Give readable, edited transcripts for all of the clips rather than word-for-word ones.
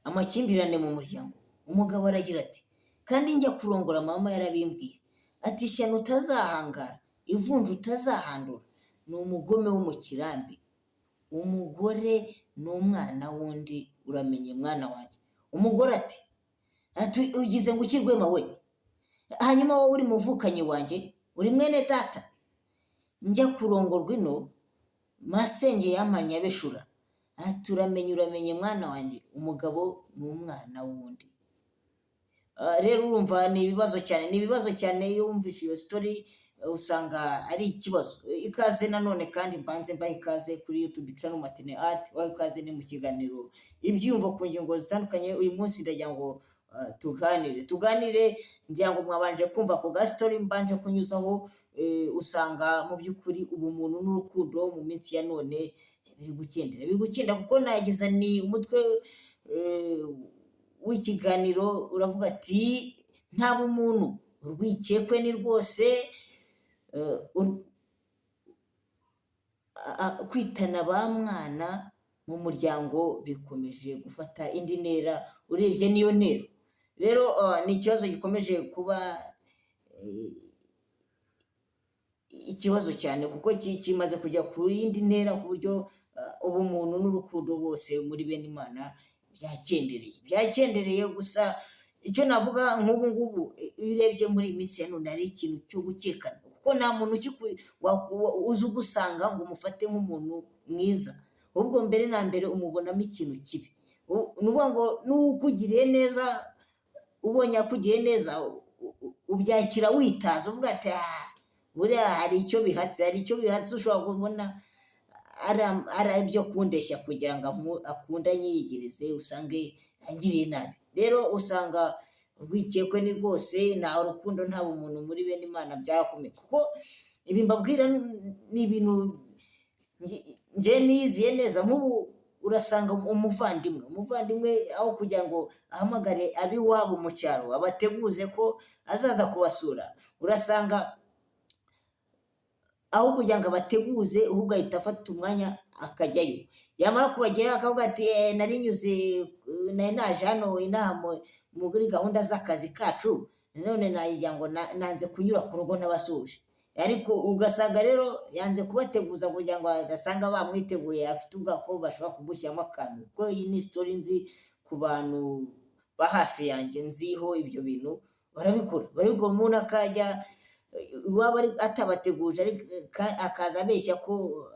Amakimbirane mu muryango. Umugabo aragira ati: "Kandi njya kurongora mama yarabimbwiye, ati ishyano utazahangara, ivunja utazahandura, ni umugome wo mu kirambi. Umugore ni umwana w'undi, uramenye mwana wanjye." Umugore ati: "Ugize ngo iki Rwema we? Hanyuma wowe uri muvukanyi wanjye, uri mwene data. Njya kurongorwa ino, masenge yampannye abeshura." Ati: "Uramenye, uramenye mwana wanjye, umugabo ni umwana w'undi." Rero urumva ni ibibazo cyane, ni ibibazo cyane. Iyo wumvise iyo story usanga ari ikibazo. Ikaze nanone kandi, mbanze mbahe ikaze kuri YouTube channel Matine Art. Wahe ikaze, ni mu kiganiro ibyiyumvo ku ngingo zitandukanye. Uyu munsi ndagira ngo tuganire. Ngira ngo mwabanje kumva ku ga story mbanje kunyuzaho. Usanga mu by'ukuri ubumuntu n'urukundo mu minsi ya none biri gukendera, biri gukenda, kuko nageza ni umutwe w'ikiganiro uravuga ati: "Nta bumuntu, urwikekwe ni rwose, kwitana ba mwana mu muryango bikomeje gufata indi ntera." Urebye niyo ntero rero ni ikibazo gikomeje kuba ikibazo cyane, kuko kimaze kujya ku yindi ntera, ku buryo ubumuntu n'urukundo bose muri bene Imana byakendereye, byakendereye. Gusa icyo navuga nk'ubu ngubu, iyo urebye muri iyi minsi ya none, hari ikintu cyo gukekana, kuko nta muntu uzi ugusanga ngo umufate nk'umuntu mwiza, ahubwo mbere na mbere umubonamo ikintu kibi. Ni ukuvuga ngo n'ukugiriye neza, ubonye akugiriye neza, ubyakira witaza, uvuga ati: "Ah, buriya hari icyo bihatse, hari icyo bihatse." Ushobora kubona ari ibyo kundeshya kugira ngo akunde anyiyegereze, usange angiriye nabi. Rero usanga urwikekwe ni rwose, nta rukundo, nta bumuntu muri bene Imana, byarakomeye. Kuko ibi mbabwira ni ibintu njye niyiziye neza. Nk'ubu urasanga umuvandimwe aho kugira ngo ahamagare ab'iwabo mu cyaro abateguze ko azaza kubasura, urasanga aho kugira ngo abateguze, ahubwo ahita afata umwanya akajyayo. Yamara kubagerayo akavuga ati: "Nari nyuze, nari naje hano inaha muri gahunda z'akazi kacu, none nagira ngo nanze kunyura ku rugo ntabasuhuje." Ariko ugasanga rero yanze kubateguza kugira ngo adasanga bamwiteguye, afite ubwoba ko bashobora kumushyiramo akantu. Kuko iyi ni story nzi ku bantu ba hafi yanjye, nziho ibyo bintu barabikora, barabikora. Umuntu akajya iwabo atabateguje, akaza abeshya ko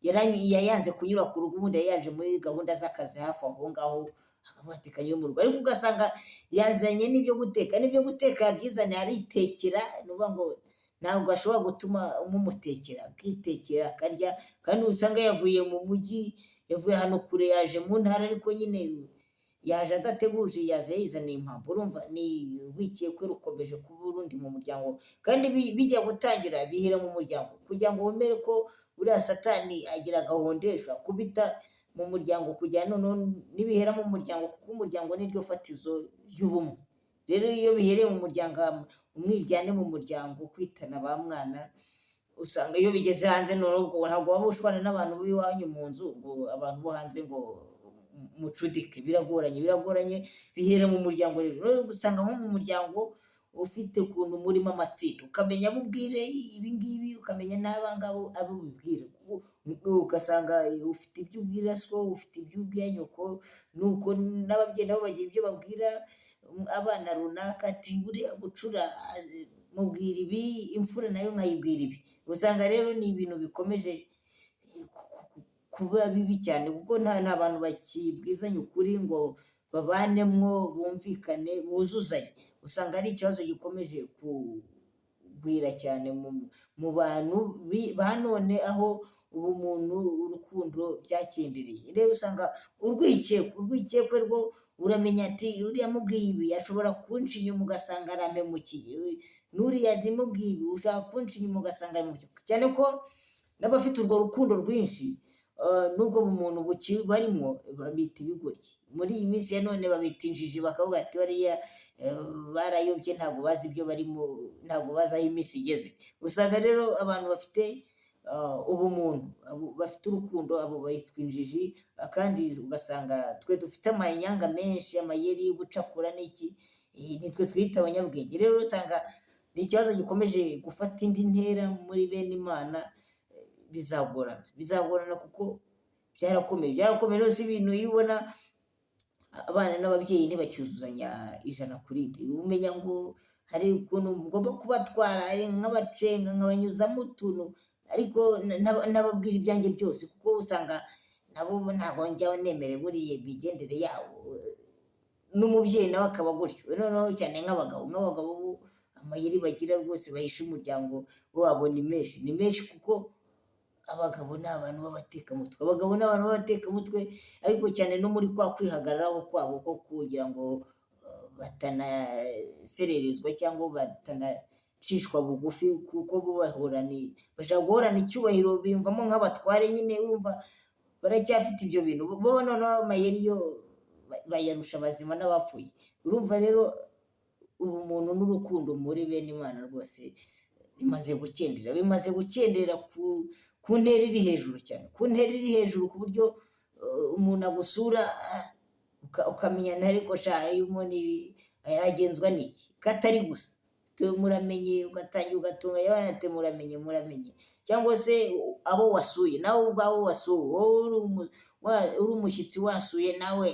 yanze kunyura ku rugo, ubundi yari yaje muri gahunda z'akazi hafi aho ngaho, akavuga ati: "Kanyure mu rugo." Ariko ugasanga yazanye n'ibyo guteka yabyizaniye, aritekera. Ni ukuvuga ngo ntabwo ashobora gutuma mumutekera, akitekera akarya. Kandi usanga yavuye mu mujyi, yavuye ahantu kure, yaje mu ntara, ariko nyine yaje adateguje, yaje yizaniye impamvu. Urumva ni urwikekwe rukomeje kuba urundi mu muryango. Kandi bijya gutangira bihera mu muryango, kugira ngo wemere ko buriya Satani agira gahunda kubita mu muryango, kugira noneho nibihera mu muryango, kuko umuryango niryo fatizo ry'ubumwe. Rero iyo bihereye mu muryango, umwiryane mu muryango, kwitana ba mwana, usanga iyo bigeze hanze noneho ubwo ntabwo waba ushwana n'abantu b'iwanyu mu nzu ngo abantu bo hanze ngo mucudike. Biragoranye, biragoranye. Bihera mu muryango. Rero usanga nko mu muryango ufite ukuntu murimo amatsinda, ukamenya abo ubwire ibi ngibi, ukamenya n'aba ngabo abo ubibwira. Ugasanga ufite ibyo ubwira so, ufite ibyo ubwira nyoko, nuko n'ababyeyi nabo bagira ibyo babwira abana runaka, ati: "Buriya bucura mubwira ibi, imfura nayo nkayibwira ibi." Usanga rero ni ibintu bikomeje kuba bibi cyane, kuko nta bantu bakibwizanya ukuri ngo babanemwo, bumvikane, buzuzanye. Usanga ari ikibazo gikomeje kugwira cyane mu bantu ba none, aho ubumuntu, urukundo byakendereye. Rero usanga urwikekwe rwo uramenya ati: "Uriya mubwiye ibi ashobora kunca inyuma, ugasanga arampemukiye, n'uriya mubwiye ibi ushaka kunca inyuma, ugasanga arampemukiye." Cyane ko n'abafite urwo rukundo rwinshi n'ubwo bumuntu barimwo, babita ibigoryi. Muri iyi minsi ya none babita injiji, bakavuga ati: "Bariya barayobye, ntabwo bazi ibyo barimo, ntabwo bazi aho iminsi igeze." Usanga rero abantu bafite ubumuntu, abo bafite urukundo, abo bitwa injiji, kandi ugasanga twe dufite amanyanga menshi, amayeri y'ubucakura n'iki, nitwe twiyita abanyabwenge. Rero usanga ni ikibazo gikomeje gufata indi ntera muri bene Imana, bizagorana, bizagorana kuko byarakomeye, byarakomeye rwose. Ibintu iyo ubona abana n'ababyeyi ntibacyuzuzanya ijana ku rindi, umenya ngo hari ukuntu ngomba kubatwara nk'abacenga, nkabanyuzamo utuntu, ariko ntababwira ibyanjye byose, kuko usanga nabo ntabwo njya nemera buriya imigendere yabo, n'umubyeyi nawe akaba gutyo. Noneho cyane nk'abagabo bo amayeri bagira rwose bahisha umuryango wabo ni menshi, ni menshi, kuko abagabo ni abantu b'abatekamutwe, abagabo ni abantu b'abatekamutwe, ariko cyane no muri kwa kwihagararaho kwabo ko kugira ngo batanasererezwa cyangwa batanacishwa bugufi, kuko bo bashaka guhorana icyubahiro, biyumvamo nk'abatware nyine, urumva baracyafite ibyo bintu. Bo noneho amayeri yo bayarusha abazima n'abapfuye. Urumva rero ubumuntu n'urukundo muri bene Imana rwose bimaze gukendera, bimaze gukendera ku ntera iri hejuru cyane, ku ntera iri hejuru, ku buryo umuntu agusura ukamenya, ariko sha uyu muntu aragenzwa n'iki ko atari gusa muramenye, ugatangira ugatunga abana ati muramenye, muramenye, cyangwa se abo wasuye, nawe ubwawe wasuwe, wowe uri umushyitsi wasuye, nawe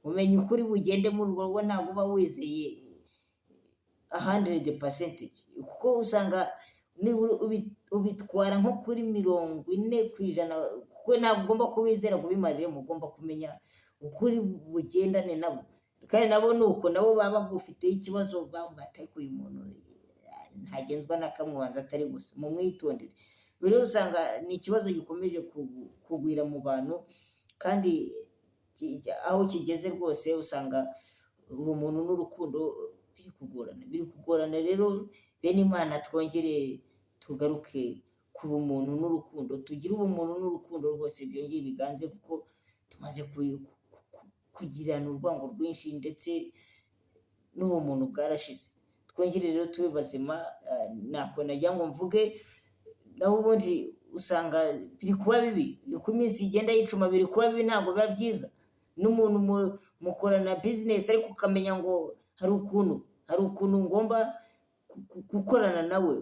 umenya ukuri bugende muri urwo rugo, ntabwo uba wizeye 100%, kuko usanga nibura ubitwara nko kuri 40%, kuko ntabwo ugomba kubizera ngo ubimariremo, ugomba kumenya ukuri bugendane nabo, kandi nabo ni uko, nabo baba bagufiteho ikibazo, bavuga ati ariko uyu muntu ntagenzwa na kamwe, ubanza atari gusa, mumwitondere. Rero usanga ni ikibazo gikomeje kugwira mu bantu, kandi aho kigeze rwose usanga ubumuntu n'urukundo biri kugorana, biri kugorana. Rero bene Imana, twongere tugaruke ku bumuntu n'urukundo, tugire ubumuntu n'urukundo rwose byongere biganze, kuko tumaze kugirana urwango rwinshi ndetse n'ubumuntu bwarashize. Twongere rero tube bazima, ntako nagira ngo mvuge. Naho ubundi usanga biri kuba bibi uko iminsi igenda yicuma, biri kuba bibi, ntabwo biba byiza. N'umuntu mukorana business, ariko ukamenya ngo hari ukuntu ngomba gukorana nawe,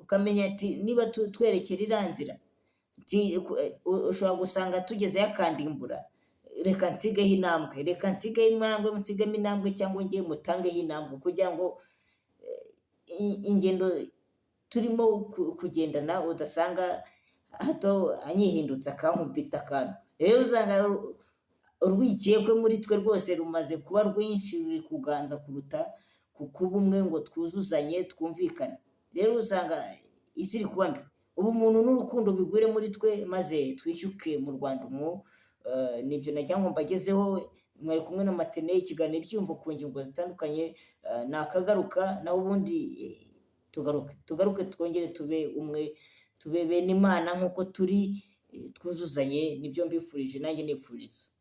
ukamenya ati niba twerekera iriya nzira, ushobora gusanga tugezeyo akandimbura, reka nsigeho intambwe, reka nsigeho intambwe, nsigemo intambwe, cyangwa njye mutangeho intambwe, kugira ngo ingendo turimo kugendana udasanga hato anyihindutse akankubita akantu. Rero usanga urwikekwe muri twe rwose rumaze kuba rwinshi, ruri kuganza kuruta kuba umwe ngo twuzuzanye, twumvikane. Rero usanga isi iri kuba mbi. Ubumuntu n'urukundo bigwire muri twe, maze twishyuke mu Rwanda umwo. Nibyo nagira ngo mbagezeho. Mwari kumwe na Matene, ikiganiro ibyiyumvo ku ngingo zitandukanye, nakagaruka. Naho ubundi tugaruke, tugaruke, twongere tube umwe, tube bene Imana nk'uko turi, twuzuzanye. Nibyo mbifurije nanjye nifuriza.